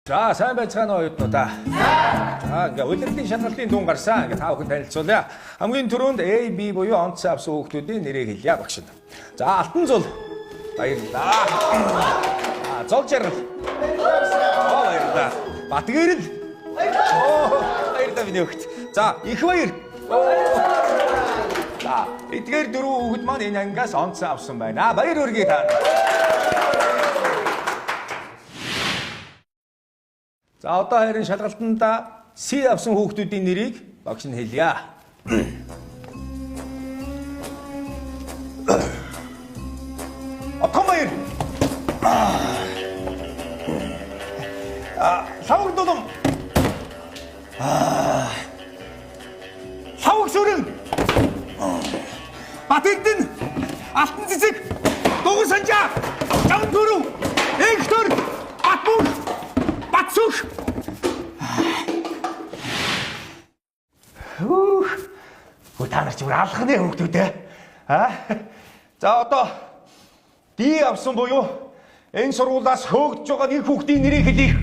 За, сайн байцгаана уу оюутнуудаа. За, ингээ улирлын шалгалтын дүн гарсан. Ингээ та бүхэн танилцуулъя. Хамгийн түрүүнд A, B буюу онцгой авсан хүүхдүүдийн нэрийг хэлье багшид. За, Алтан зул. Баярлалаа. За, Зол жаргал. Оо, баярлалаа. Батгэрэл. Оо, баярлалаа миний хүүхд. За, их баяр. За, эдгээр дөрвөн хүүхэд маань энэ ангиас онцгой авсан байна. Баяр хүргэе та. За одоо харин шалгалтанд C авсан хүүхдүүдийн нэрийг багш нь хэлье. Отгон баяр. А лавг дулам. А лавг сүрэн. Бат Эрдэнэ. Алтан цэцэг. Дугуй санжаа. Зам түрүү. Энхтөр. Батмөнх. Батсүх. Хөөх. Хөө та нар ч бүр алах нэ хүүхдүүд ээ. Аа? За одоо D авсан буюу энэ сургуулиас хөөгдөж байгаа нэг хүүхдийн нэрийг хэлье.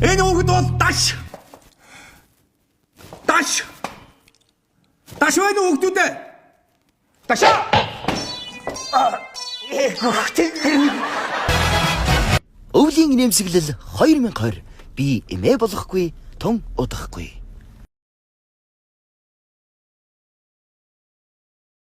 Энэ хүүхэд бол Даш. Даш. Даш байна уу хүүхдүүд ээ? Дашаа. Хүүхдийн Өвлийн нэмсэглэл 2020 би эмээ болохгүй, тун удахгүй.